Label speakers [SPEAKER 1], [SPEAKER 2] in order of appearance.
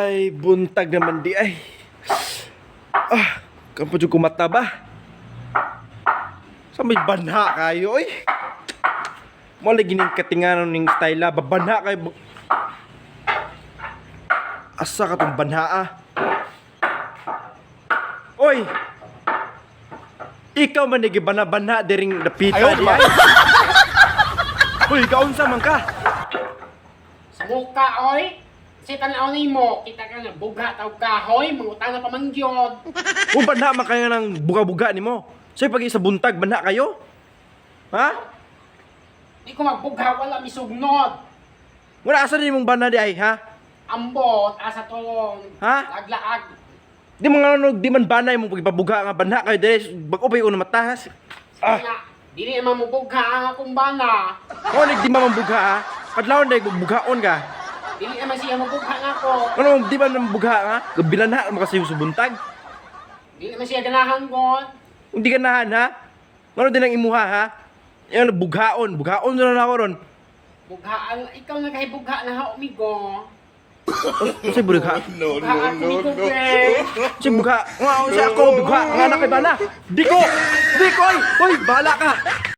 [SPEAKER 1] Ay, buntag naman di ay. Ah, kampo jud kumata ba? Sa may banha kayo oy. Mo lagi ning katinganon ning style ah. Babanha kayo. Asa ka tong banha ah? Oy! Ikaw man ni gibana-banha diring dapita
[SPEAKER 2] Ayaw,
[SPEAKER 1] di ay. Uy, kaunsa man ka?
[SPEAKER 3] Sa muka, oy. Kasi tanaw nimo, kita ka nga bugha taw kahoy, mangutana pa man gyud.
[SPEAKER 1] Kung banha man kayo ng buga-buga nimo. Say pag sa buntag banha kayo? Ha?
[SPEAKER 3] Di ko magbugha wala misugnod.
[SPEAKER 1] Wala asa din mong banha di ay, ha?
[SPEAKER 3] Ambot asa to.
[SPEAKER 1] Ha?
[SPEAKER 3] Laglaag.
[SPEAKER 1] Di mo nga di man banay mong pagpabuga nga banha kayo dire bag-o pa yung matahas. Ah,
[SPEAKER 3] Nga, dili naman mobugha ang akong bana.
[SPEAKER 1] mo di man mabugha ha. Kadlawon dai bughaon ka.
[SPEAKER 3] Dili naman siya mobugha nako.
[SPEAKER 1] Ano di man mabugha ha? Gabilanha mo kasi sa buntag.
[SPEAKER 3] Dili naman siya ganahan gon.
[SPEAKER 1] Hindi ganahan ha. Ngano din ang imuha ha? Yan bughaon, bughaon na ako ron.
[SPEAKER 3] Bughaan, ikaw na kahibugha na ha, umigo.
[SPEAKER 1] Unsay bugha?
[SPEAKER 2] No,
[SPEAKER 3] Bugha
[SPEAKER 2] no,
[SPEAKER 3] ako,
[SPEAKER 2] no,
[SPEAKER 3] umigo,
[SPEAKER 2] no.
[SPEAKER 3] pre.
[SPEAKER 1] Unsay bugha? Nga unsa ako bugha? Nga na kay bana. Di ko. Di ko oy. Oy, bahala ka.